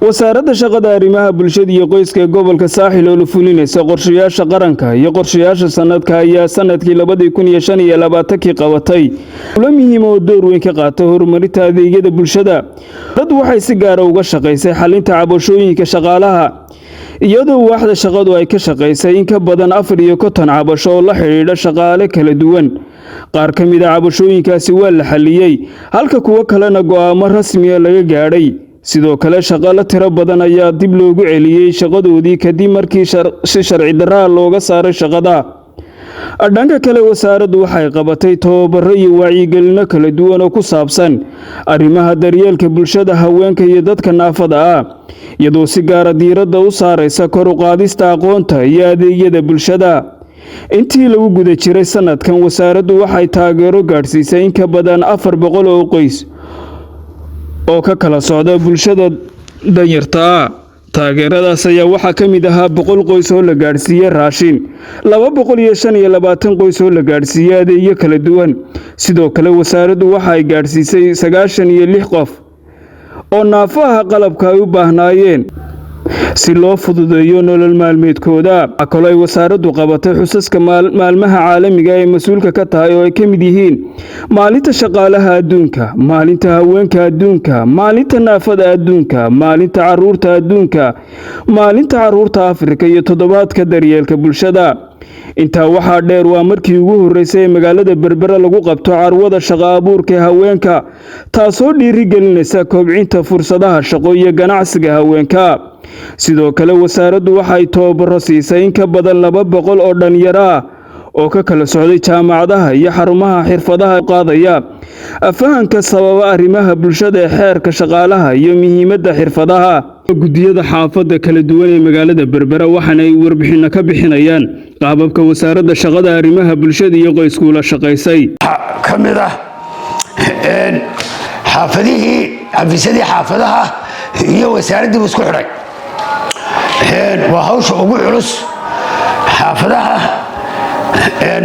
Wasaaradda Shaqada, Arrimaha Bulshada iyo Qoyska ee gobolka Saaxil oo la fulinaysa qorshayaasha qaranka iyo qorshayaasha sanadka ayaa sanadkii 2025-kii qabatay ula muhiima oo door weyn ka qaatay horumarinta adeegyada bulshada. Dad waxay si gaara uga shaqaysay xalinta cabashooyinka shaqaalaha, iyadoo waaxda shaqadu ay ka shaqaysay in ka badan 54 cabasho oo la xidhiidha shaqaale kala duwan. Qaar ka mid a cabashooyinkaasi waa la xalliyey, halka kuwo kalena go'aamo rasmiya laga gaadhay. Sidoo kale, shaqalo tiro badan ayaa dib loogu celiyey shaqadoodii kadib markii si sharci darraa looga saaray shaqada. Dhanka kale, wasaaraddu waxay qabatay tababaro iyo wacyigelino kala duwan oo ku saabsan arrimaha daryeelka bulshada, haweenka iyo dadka naafada ah, iyadoo si gaara diiradda u saaraysa kor u qaadista aqoonta iyo adeegyada bulshada. Intii lagu guda jiray sanadkan, wasaaraddu waxay taageero gaadhsiisay in ka badan 400 oo qoys oo ka kala socda bulshada danyarta ah. Taageeradaas ayaa waxaa ka mid ahaa 100 qoys oo la gaadhsiiyey raashin, 225 qoys oo la gaadhsiiyey adeegyo kala duwan. Sidoo kale, wasaaraddu waxa ay gaadhsiisay 96 qof oo naafaha qalabka ay u baahnaayeen si loo fududeeyo nolol maalmeedkooda. Kaloo ay wasaaraddu qabatay xusaska maalmaha caalamiga ee mas-uulka ka tahay, oo ay ka mid yihiin Maalinta Shaqaalaha Adduunka, Maalinta Haweenka Adduunka, Maalinta Naafada Adduunka, Maalinta Caruurta Adduunka, Maalinta Caruurta Afrika iyo Toddobaadka Daryeelka Bulshada. Intaa waxaa dheer, waa markii ugu horreysay ee magaalada Berbera lagu qabto carwada shaqo abuurka ee haweenka, taasoo dhiirigelinaysa kobcinta fursadaha shaqo iyo ganacsiga haweenka. Sidoo kale, wasaaraddu waxay tababaro siisay in ka badan 200 oo dhalinyaro ah oo ka kala socday jaamacadaha iyo xarumaha xirfadaha qaadaya fahanka sababa arrimaha bulshada ee xeerka shaqaalaha iyo muhiimadda xirfadaha. Guddiyada xaafadda kala duwan ee magaalada Berbera waxaana ay warbixinno ka bixinayaan qaababka Wasaaradda Shaqada, Arrimaha Bulshada iyo Qoyskuula shaqaysay. Ka mid ah xaafadihii, xafiisyadii xaafadaha iyo wasaaraddii buu isku xidhay. Waa hawsha ugu culus. Xaafadaha,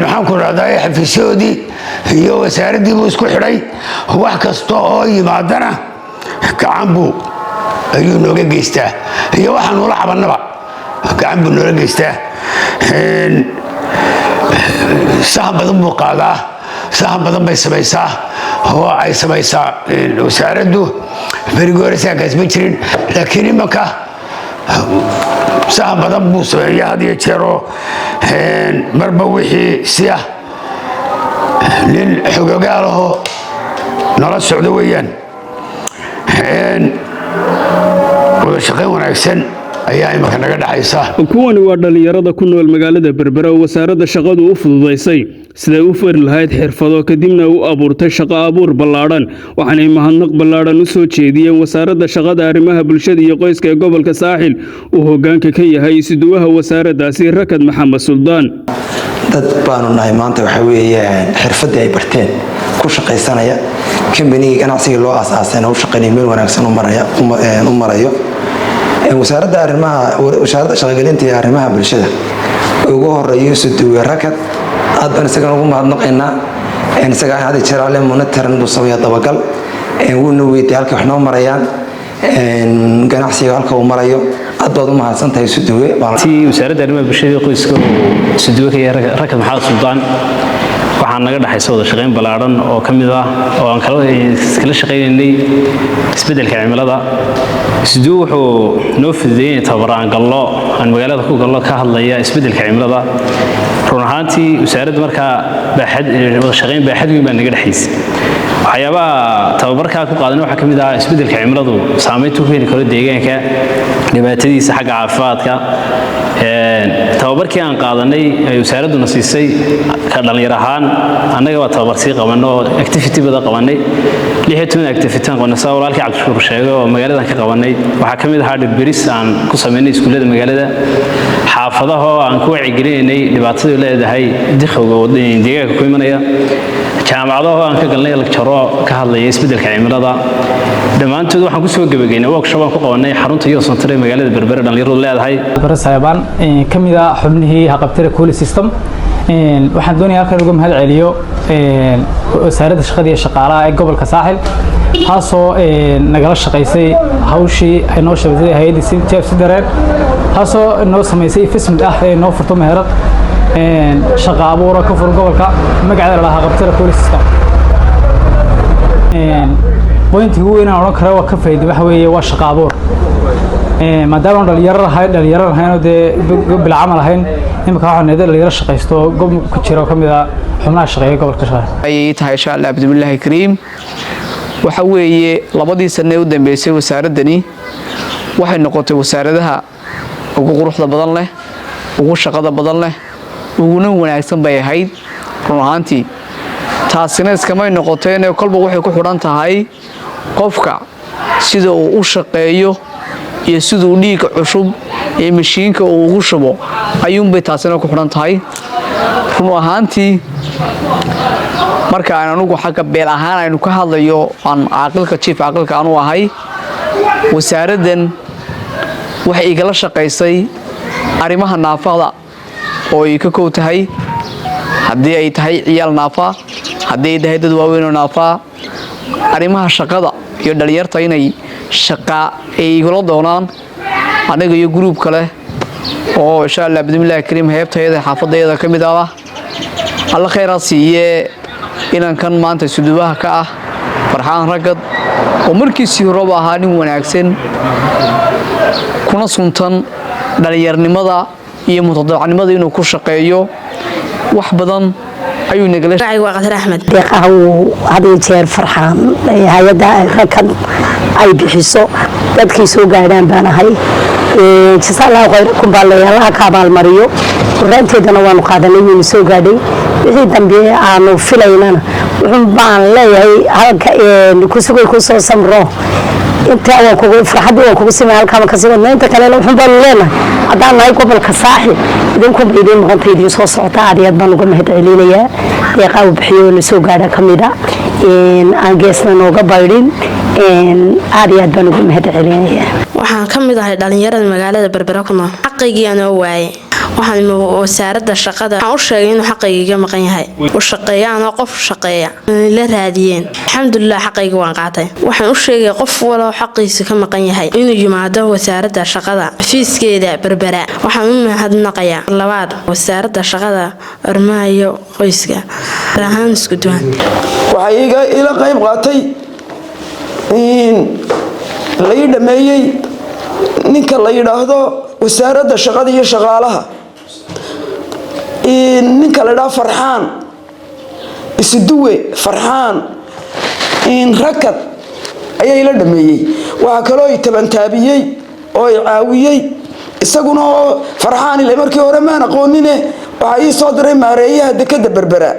maxaan ku rahdaa, xafiisyadoodii iyo wasaaraddii buu isku xidhay. Wax kasta oo yimaadana gacan buu ayuu nooga geystaa, iyo waxaan nula cabannaba gacan buu noola geystaa. Sahan badan buu qaadaa, sahan badan bay samaysaa oo ay samaysaa wasaaraddu. Berigii hore sahankaas ma jirin, laakiin imanka sahan badan buu sameeya had iyo jeeroo marba wixii si ah nin xogogaalahoo nala socdo weeyaan. Wada shaqayn wanaagsan ayaa imanka naga dhexaysa. Kuwani waa dhallinyarada ku nool magaalada Berbera oo wasaaradda shaqadu u fududaysay siday u fari lahayd xirfado, kadibna u abuurtay shaqo abuur ballaadhan. Waxaanay mahadnaq ballaadhan u soo jeediyeen Wasaaradda Shaqada, Arrimaha Bulshada iyo Qoyska ee gobolka Saaxil, uu hoggaanka ka yahay isuduwaha wasaaraddaasi, Rakad Maxamed Suldaan. Dad baanu nahay maanta waxa weeyaan xirfaddii ay barteen ku shaqaysanaya, kambanigii ganacsigii loo aasaasayna u shaqaynaya, meel wanaagsan u marayo. Wasaaradda arrimaha, Wasaaradda Shaqogelinta iyo Arrimaha Bulshada, ugu horeeyo isuduwe Rakad, aad baan isagana ugu mahadnaqaynaa. Isaga had jeer alle monitoring buu sameeya, dabagal. Wuuna weydiiyay halkay wax noo marayaan, ganacsiga halka uu marayo. Aad baad u mahadsantahay, isuduwe. Tii Wasaaradda Arrimaha Bulshada iyo Qoyska uu isuduwe ka yahay Rakad Maxamed Suldaan, waxaa naga dhexaysa wada shaqayn ballaadhan oo ka mid ah oo aan kala shaqaynaynay isbeddelka cimilada. Isuduwe wuxuu noo fududeeyey tababar aan gallo, aan magaalada ku gallo, ka hadlaya isbeddelka cimilada. Run ahaantii, wasaaradda markaa baaxad wada shaqayn baaxad weyn baa naga dhexaysay. Waxyaabaha tababarkaa ku qaadanay waxaa ka mid ah isbeddelka cimiladu saamaynta ku keeni karo deegaanka, dhibaatadiisa xagga caafimaadka. Tababarkii aan qaadanay ay wasaaradduna siisay ka dhallinyar ahaan, annaga waa tababar sii qabanno oo activity badan qabanay, 16 activity aan qabanay, saa walaalkii Cabdishakuur sheegay, oo magaaladan ka qabanay. Waxaa ka mid ahaa dhirberis aan ku samaynay iskuullada magaalada, xaafadaha oo aan ku wacyigelinaynay dhibaatadu leedahay dikhowga deegaanka ku imanaya, jaamacadaha oo aan ka galnay lecture-o ka hadlaya isbeddelka cimilada. Dhammaantood waxaan ku soo gebagaynay workshop aan ku qabanay xarunta iyo center ee magaalada Berbera dhalinyaradu leedahay. Bare Sayabaan, ka mid ah xubnihii Haqabtira Quality System, waxaan doonayaa halkan uga mahad celiyo Wasaaradda Shaqada iyo Shaqaalaha ee gobolka Saaxil. Taasoo nagala shaqaysay hawshii ay noo shabatay hay-adda Jeef Si Dareen, taasoo noo samaysay investment ah ee noo furto meherad shaqa abuura ka fur gobolka, magaceeda la dhahaa Haqabtire Quality System. Pointiga ugu weyn aan odhan kara waa ka faa'iiday waxa weeye waa shaqa abuur, maadaama aan dhalinyaro lahayn oo dee bila camal ahayn. Imika waxaan nahay dhalinyaro shaqaysto gob ku jira oo ka mid ah xubnaha shaqeeya gobolka shaqeeya. Ayay tahay, insha Allah bidmillaahi kariim. Waxa weeye 2dii sane u dambeysay wasaaraddani waxay noqotay wasaaradaha ugu quruxda badan leh, ugu shaqada badan leh, uguna wanaagsan bay ahayd run ahaantii. Taasina iskamay noqoteenee, kolba waxay ku xidhan tahay qofka sida uu u shaqeeyo iyo siduu dhiigga cusub ee mashiinka uu ugu shubo ayuunbay taasina ku xidhan tahay run ahaantii. Marka aan anugu xagga beel ahaan aynu ka hadlayo, aan caaqilka, jiif caaqilka aanu ahay, wasaaraddan waxay igala shaqaysay arrimaha naafada oo ay ka kow tahay, haddii ay tahay ciyaal naafa, haddii ay tahay dad waaweyn oo naafaa, arrimaha shaqada iyo dhalinyarta inay shaqa ay igula doonaan aniga iyo group kale oo insha Allah bidmillahi kariim heebtayada xaafadayada ka mid ah. Alla khayraa siiyee inankan maanta sudubaha ka ah, Farxaan Ragad, oo markiisii horeba ahaa nin wanaagsan kuna suntan dhalinyarnimada iyo mutadawacnimada inuu ku shaqeeyo, wax badan ayuu nagala Magacaygu waa Qatar Axmed. Deeqaha uu had iyo jeer Farxaan hay-adda Rakan ay bixiso dadkii soo gaadhaan baan ahay. Jasa Allahu khayrakum baa leeyahay, Allaha ka abaalmariyo. Horaanteedana waanu qaadanay, waynu soo gaadhay. Wixii dambe aanu filaynana wuxuun baan leeyahay halka kusugay kusoo samro. Inta waan kugu farxadii waan kugu simay, halkaama kasii wadna. Inta kalena wuxuun baanu leenahay, haddaan nahay gobolka Saaxil, idinkunba idiin maqanta, idiin soo socota. Aad iyo aad baan uga mahad celinayaa deeqaa uu bixiyo oo na soo gaadha ka mida aan geesna nooga baydhin. Aad iyo aad baan uga mahad celinayaa. Waxaan ka mid ahay dhalinyarada magaalada Berbera ku nool. Xaqaygii anoo waayay, waxaan wasaaradda shaqada waxaan u sheegay inuu xaqayga iga maqan yahay, u shaqeeya anoo qof shaqeeya la raadiyeen. Alxamdulilah, xaqayga waan qaatay. Waxaan u sheegay qof waloo xaqiisa ka maqan yahay inuu yimaado wasaaradda shaqada xafiiskeeda Berbera. Waxaan u mahadnaqayaa labaad wasaaradda shaqada, arrimaha iyo qoyska ahaan isku duwan. Waxaa ila qayb qaatay, lai dhameeyey ninka la yidhaahdo wasaaradda shaqada iyo shaqaalaha, ninka la yidhaahdo Farxaan Isuduwe, Farxaan Rakad ayaa ila dhameeyey. Waxaa kaloo i tabantaabiyey oo i caawiyey isaguna oo Farxaan ile markii hore maan aqoonine, waxaa ii soo diray maareeyaha dekada Berbera,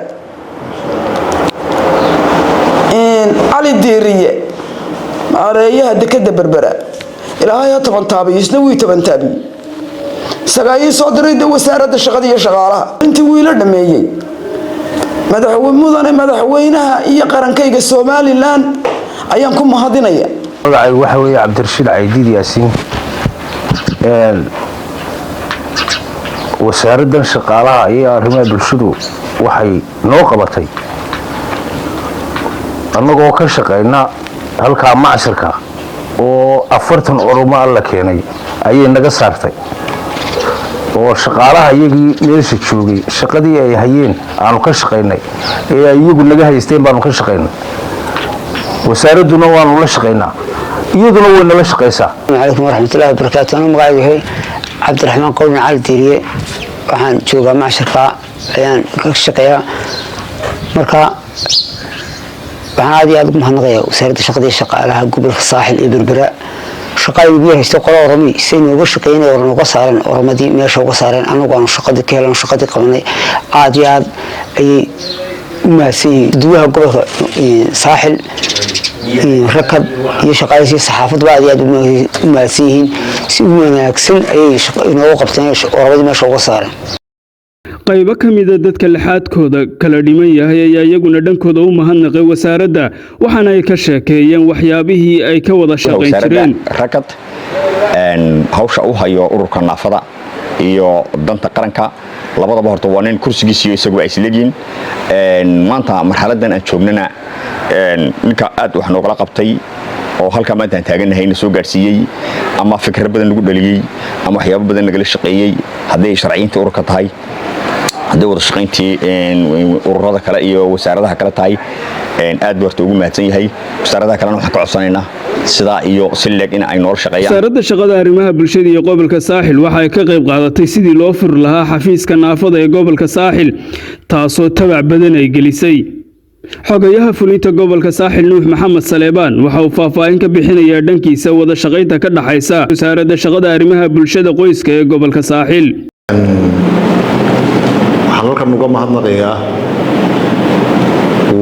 Cali Diiriye. Maareeyaha dekada Berbera, Ilaahay ha tabantaabiyo, isna wii tabantaabiyey, isagaa ii soo diray de wasaaradda shaqada iyo shaqaalaha. Intii wuu ila dhameeyey mudane madaxweynaha iyo qarankayga Somaliland ayaan ku mahadinaya. Magacaygu waxa weeye Cabdirashiid Caydiid Yaasiin. Wasaaraddan shaqaalaha iyo arrimaha bulshadu waxay noo qabatay, annagoo ka shaqayna halkaa macsirka oo 40 Oromo la keenay, ayay naga saartay oo shaqaalaha iyagii meesha joogay shaqadii ay hayeen aanu ka shaqaynay ee ay iyagu naga haysteen baanu ka shaqaynay. Wasaaradduna waanu la shaqaynaa, iyaduna way nala shaqaysaa. Calaykum waraxmatullahi wabarakaatu. Anuu magacaygu yahay Cabdiraxmaan Qowlin Cali Diiriye. Waxaan joogaa macsharka ayaan ka shaqeeyaa. Marka waxaan aad iyo aad ugu mahadnaqayaa wasaaradda shaqada iyo shaqaalaha gobolka Saaxil iyo Berbera. Shaqada ugu haysto qola Oromi say nooga shaqeynay oo nooga saareen Oromadii meesha uga saareen, anagu aanu shaqadii ka helan, shaqadii qabanay. Aad iyo aad ayay u mahadsan yihiin duwaha gobolka Saaxil Rakad iyo shaqaaleysiyo saxaafadba. Aad iyo aad u mahadsan yihiin, si u wanaagsan ayay inoogu qabteen, Oromadii meesha uga saareen. Qaybo ka mida dadka lixaadkooda kala dhiman yahay ayaa iyaguna dhankooda u mahadnaqay wasaaradda, waxaana ay ka sheekeeyeen waxyaabihii ay ka wada shaqayn jireen. Rakad hawsha u hayo ururka naafada iyo danta qaranka labadaba, horta waa nin kursigiisiyo isaguba ay isleegyihiin. Maanta marxaladan aan joognana Ninka aad wax noogala qabtay oo halkaa maanta aan taagannahay na soo gaadhsiiyey, ama fikra badan lagu dhaliyey, ama waxyaabo badan nagala shaqeeyey, hadday sharciyiintii ururka tahay, hadday wada shaqayntii ururada kale iyo wasaaradaha kale tahay, aad buu horta ugu mahadsan yahay. Wasaaradaha kalena waxaan ka codsanaynaa sidaa iyo si leeg in ay noola shaqeeyaan. Wasaaradda Shaqada, Arrimaha Bulshada iyo gobolka Saaxil waxa ay ka qayb qaadatay sidii loo furi lahaa xafiiska naafada ee gobolka Saaxil, taasoo tabac badan ay gelisay. Xogayaha fulinta gobolka Saaxil, Nuux Maxamed Saleebaan, waxa uu faahfaahin ka bixinayaa dhankiisa wada shaqaynta ka dhaxaysa Wasaaradda Shaqada, Arrimaha Bulshada, Qoyska ee gobolka Saaxil. Waxaan halkan uga mahadnaqayaa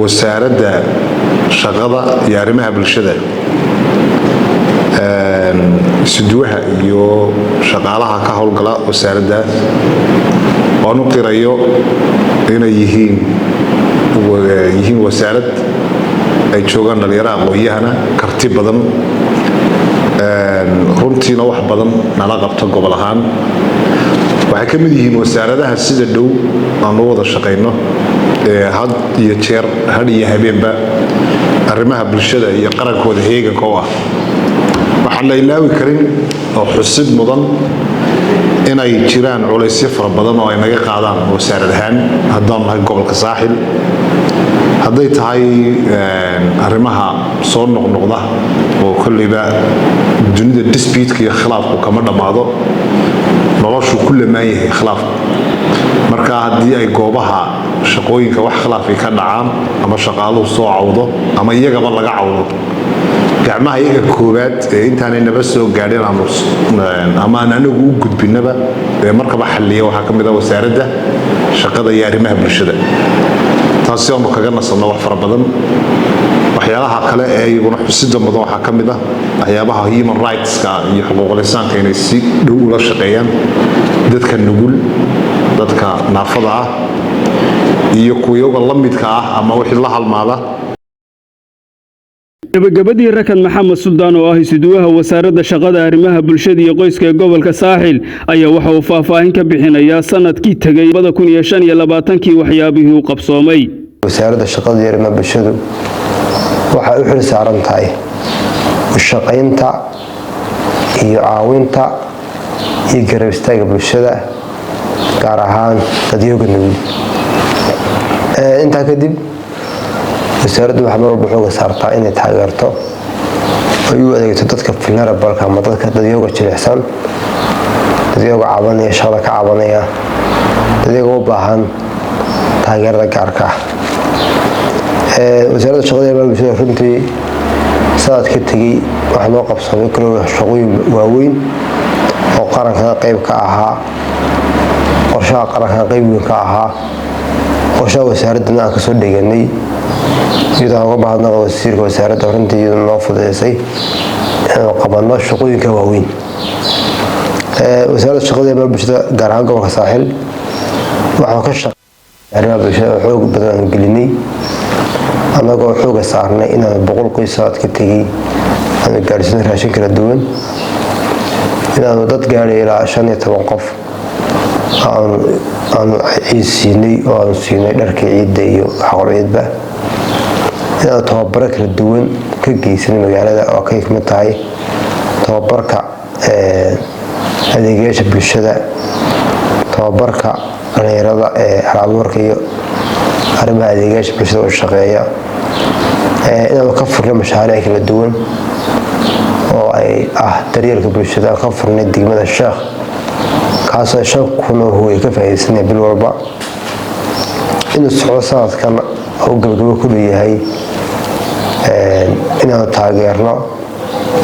Wasaaradda Shaqada iyo Arrimaha Bulshada, isuduwaha iyo shaqaalaha ka howlgala wasaaradda, waan u qirayo inay yihiin wasaarad ay joogaan dhalinyaro aqoon-yahana, karti badan, runtiina wax badan nala qabta gobol ahaan. Waxay ka mid yihiin wasaaradaha sida dhow aan u wada shaqayno ee had iyo jeer, had iyo habeenba arrimaha bulshada iyo qarankooda heeganka u ah. Waxaan la ilaawi karin oo xusid mudan inay jiraan culaysyo fara badan oo ay naga qaadaan wasaarad ahaan haddaan nahay gobolka Saaxil, hadday tahay arrimaha soo noqnoqda oo kolleyba dunida dispute-ka iyo khilaafku kama dhammaado, noloshu ku lamaan yahay khilaafku. Marka haddii ay goobaha shaqooyinka wax khilaaf ay ka dhacaan, ama shaqaaluhu soo cawdo ama iyagaba laga cawdo, gacmaha iyaga koowaad ee intaanay naba soo gaadhin aanu ama aan anagu u gudbinaba ee markaba xalliya waxaa ka mid ah Wasaaradda Shaqada iyo Arrimaha Bulshada. Taasi aanu kaga nasanno wax fara badan. Waxyaalaha kale ee iyaguna xusida mudan waxaa ka mid ah waxyaabaha human rights-ka iyo xuquuqul insaanka, inay si dhow ula shaqeeyaan dadka nugul, dadka naafada ah iyo kuwayaga la midka ah ama wixii la halmaada. Gabagabadii, Rakan Maxamed Suldaan oo ah isuduwaha Wasaaradda Shaqada, Arrimaha Bulshada iyo Qoyska ee gobolka Saaxil ayaa waxa uu faahfaahin ka bixinayaa sanadkii tegey 2025-kii waxyaabihii uu qabsoomay. Wasaaradda Shaqada iyo Arrimaha Bulshadu waxay u xil saaran tahay u shaqaynta iyo caawinta iyo garab istaaga bulshada, gaar ahaan dadyooga nugul. Intaa kadib, wasaaraddu waxay mar walba xooga saartaa inay taageerto ay u adeegto dadka vulnerable-ka ama dadka dadyooga jilicsan, dadyooga cabanaya, shaqada ka cabanaya, dadyooga u baahan taageerada gaarka ah. Wasaaradda Shaqada iyo Arrimaha Bulshada runtii sanadka tegey waxaa noo qabsamay kalo shaqooyin waaweyn oo qaranka qayb ka ahaa, qorshaha qaranka qayb weyn ka ahaa, qorshaha wasaaraddana aan kasoo dheganay, iyadoo aan uga mahadnaqa wasiirka wasaaradda runtii iyadoo noo fududeysay inaanu qabanno shaqooyinka waaweyn. Wasaaradda Shaqada iyo Arrimaha Bulshada, gaar ahaan gobolka Saaxil, waxaan ka shaqeynay arrimaha bulshada oo xoog badan aanu gelinay, annagoo xooga saarnay inaanu 100 qoys sanadka tegey aanu gaadhsiino raashin kala duwan, inaanu dad gaadhay ilaa 15 qof aanu ciid siinay oo aanu siinay dharka ciidda iyo xaqul ciidba, inaanu tababaro kala duwan ka geysanay magaalada oo kay kamid tahay tababarka adeegayaasha bulshada, tababarka dhalinyarada ee hal-abuurka iyo arrimaha adeegayaasha bulshada u shaqeeya, inaanu ka furnay mashaariic kala duwan oo ay ah daryeelka bulshada aan ka furnay degmada Sheekh, kaasoo 5000 oo hooy ka faa'iidaysanaya bil walba, inuu socdo sanadkan oo gabagabo ku leeyahay, inaanu taageerno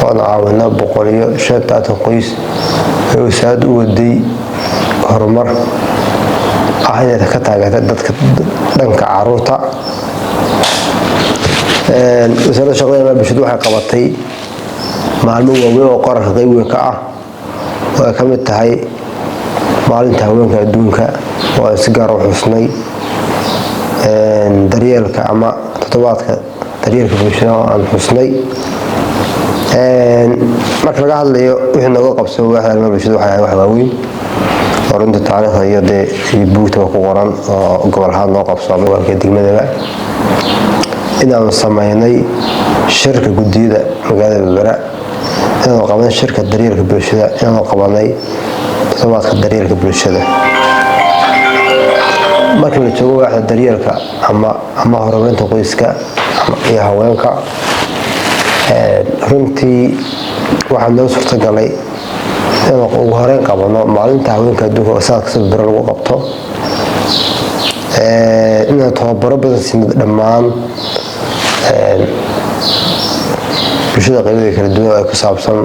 oonu caawino 135 qoys ee wasaaraddu u waday horumar ah inay ka taageerta dadka dhanka caruurta. Wasaaradda Shaqada iyo Arrimaha Bulshadu waxay qabatay maalmo waaweyn oo qaranka qayb weyn ka ah, oo ay ka mid tahay maalinta haweenka adduunka oo aan si gaar u xusnay, daryeelka ama toddobaadka daryeelka bulshada oo aan xusnay. Marka laga hadlayo wixii nooga qabso waaxda arrimaha bulshada, waxay ahayd wax waaweyn oo runta taariikhda iyo dee iyo buugtaba ku qoran oo gobol ahaan noo qabso ama gobolka degmadaba. Inaanu sameynay shirka guddiyada magaalada Berbera, inaanu qabanay shirka daryeelka bulshada, inaanu qabanay toddobaadka daryeelka bulshada. Marka la joogo waaxda daryeelka ama horumarinta qoyska iyo haweenka, runtii waxaa noo suurtagalay inaan ugu horeyn qabano maalinta haweenka adduunka oo sanad kasta Berbera lagu qabto, inaan tababaro badan siino dhammaan bulshada qaybadeeda kala duwan ee ku saabsan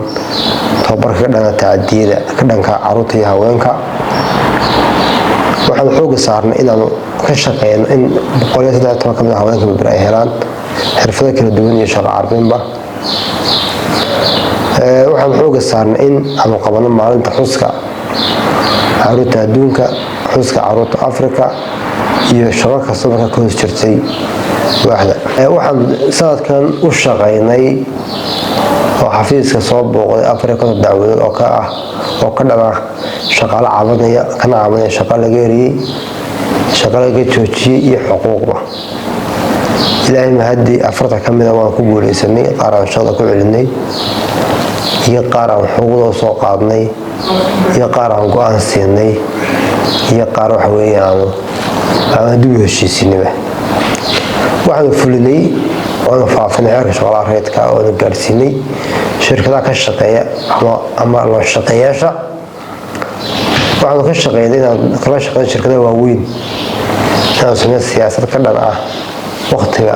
tababarka ka dhanka tacadiyada ka dhanka caruurta iyo haweenka. Waxaanu xooga saarnay inaanu ka shaqeyno in 113 ka mid ah haweenka Berbera ay helaan xirfado kala duwan iyo shaqo carbinba. Waxaanu xooga saarnay in aanu qabano maalinta xuska caruurta adduunka, xuska caruurta Afrika iyo shaqo kasta markaa ka hoos jirtay waaxda. Waxaan sanadkan u shaqaynay oo xafiiska soo booqday 54 dacwadood oo ka ah oo ka dhana shaqaale cabanaya, kana cabanaya shaqo laga eriyey, shaqo laga joojiyey iyo xuquuqba. Ilaahay mahadii, 40 ka mida waan ku guuleysanay, qaar aan shaqada ku celinay iyo qaar aan xuquuqda soo qaadnay iyo qaar aan go-aan siinay iyo qaar waxa weeye aanu aan dib u heshiisinaba. Waxaanu fulinay waanu faafinay xeerka shaqaalaha rayidka oonu gaarsiinay shirkadaha ka shaqeeya ama loo shaqeeyaasha. Waxaanu ka shaqeynay inaan kala shaqeyn shirkadaha waaweyn inaan sameyn siyaasad ka dhan ah waqtiga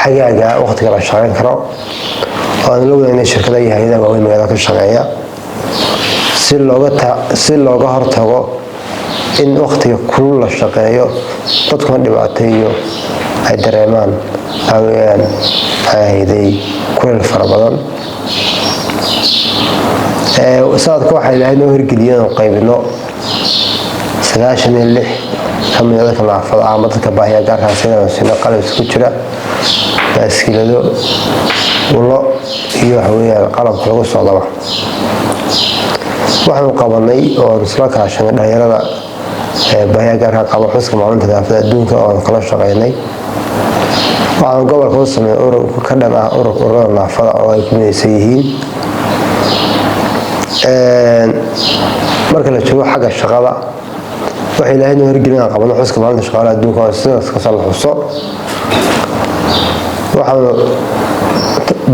xagaaga, waqtiga la shaqeyn karo, oo aan la wadaagnay shirkadaha iyo hay-adaha waaweyn magaalada ka shaqeeya si looga hortago in waqtiga kulul la shaqeeyo, dadkuna dhibaateeyo ay dareemaan waxaweyaan hayday kuleel fara badan. Sanadka waxaa Ilaahay noo hirgeliyay inaan qaybino 96 ka mid a dadka naafada ama dadka baahiya gaarkaas inaan siino qalab isku jira baaskiilado, ulo iyo waxaweyaan qalabka lagu socdaba. Waxaanu qabanay oon isla kaashanay dhalinyarada baahiya gaarka qaba xuska maalinta naafada adduunka oo aan kala shaqeynay. Waxaanu gobolka u sameeyay urur ka dhan ah ururada naafada oo ay ku midaysan yihiin. Marka la joogo xagga shaqada, waxa Ilaahay noo hirgelin aan qabano xuska maalinta shaqaalaha adduunka oo sidaas kasta la xuso. Waxaanu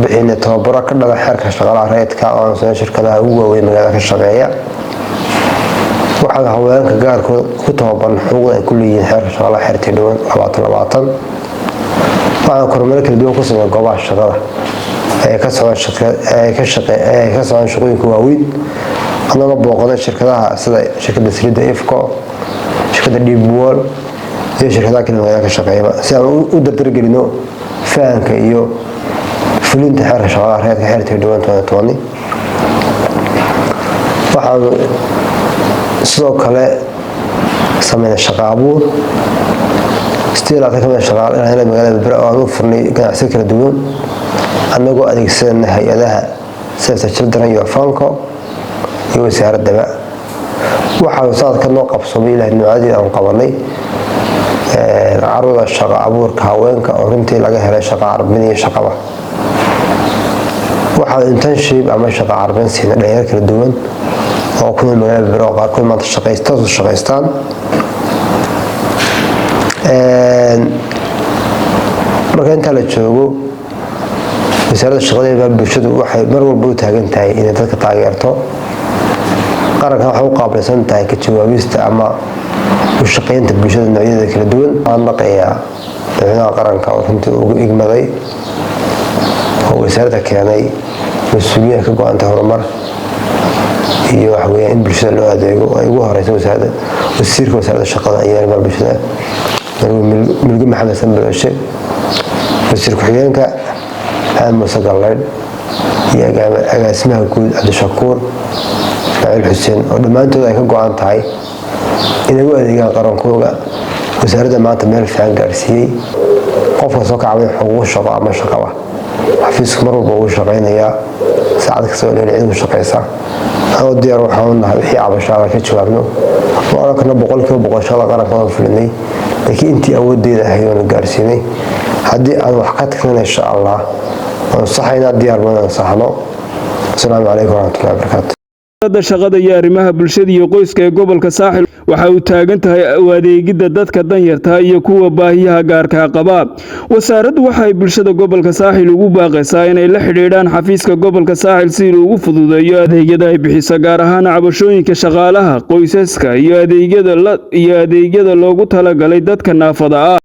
bixinay tababaro ka dhala xeerka shaqaalaha rayidka oo aan sameyn shirkadaha ugu waaweyn magaalada ka shaqeeya. Waxaan haweenka gaarkood ku tababarnay xuquuqda ay ku leeyihiin xeerka shaqaalaha xeertii dhiwan 2020. Waxaan kormeero kala duwan ku sameynay goobaha shaqada ee ka socon ee ka socon shaqooyinka waaweyn, anagoo booqanay shirkadaha sida shirkadda saliidda IFCO, shirkadda Deep Wall iyo shirkadaha kale magaalada ka shaqeeyaba, si aan u dardargelino fahanka iyo fulinta xeerka shaqaalaha rayidka xeertii dhiwan 2020. Waxaanu sidoo kale sameynay shaqo abuur 28 ka mid ah shaqaalaha magaalada Berbera oo aan u furnay ganacsiyo kala duwan, annagoo adeegsanana hay-adaha Save the Children iyo Fanco iyo wasaaraddaba. Waxaanu sanadka noo qabsoomay, Ilaah nimcadii, aanu qabanay carwada shaqo abuurka haweenka oo runtii laga helay shaqo carbin iyo shaqaba. Waxaanu internship ama shaqo carbin siinay dhalinyaro kala duwan oo ku nool magaalada Berbera oo qaarkood maanta shaqaysta shaqaystaan. Marka intaa la joogo, wasaaradda shaqadeeda bulshadu waxay mar walba u taagan tahay inay dadka taageerto. Qarankan waxay u qaabilsan tahay ka jawaabista ama u shaqeynta bulshada noocyadeeda kala duwan. Waxaan dhaqayaa madaxweynaha qaranka oo runtii ugu igmaday oo wasaaradda keenay mas-uuliyiin ka go-antay horumar iyo waxa weeyaan in bulshada loo adeego, ay ugu horeysa wasaaradda, wasiirka wasaaradda shaqada iyo arrimaha bulshada Milge Maxamed Sanbalooshe, wasiir ku-xigeenka Maxamed Muuse Gallaydh iyo agaasimaha guud Cabdishakuur Ismaaciil Xuseen, oo dhammaantood ay ka go-an tahay inay u adeegaan qarankooga. Wasaaradda maanta meel fiican gaarsiiyey. Qofka soo kacbay xuquuq shaqo ama shaqaba, xafiisku mar walba uu shaqaynayaa saacad kasta oo leeli cid u shaqaysa anoo diyaar waxaan u nahay wixii cabashaada ka jawaabno. Ma odhan karno 100% shaqada qaranka waan fulinay, laakiin intii awooddeeda ahayd waanu gaarsiinay. Haddii aan wax ka tagnan, insha Allah waan saxaynaa, diyaar baan saxno. Asalaamu calaykum waraxmatullahi wabarakaatu. Wasaaradda Shaqada iyo Arrimaha Bulshada iyo Qoyska ee gobolka Saaxil waxa uu taagan tahay u adeegidda dadka danyarta iyo kuwa baahiyaha gaarkaa qaba. Wasaaraddu waxay bulshada gobolka Saaxil ugu baaqaysaa inay la xidhiidhaan xafiiska gobolka Saaxil si ugu fududeeyo adeegyada ay bixiso, gaar ahaan cabashooyinka shaqaalaha, qoysaska iyo adeegyada loogu talagalay dadka naafada ah.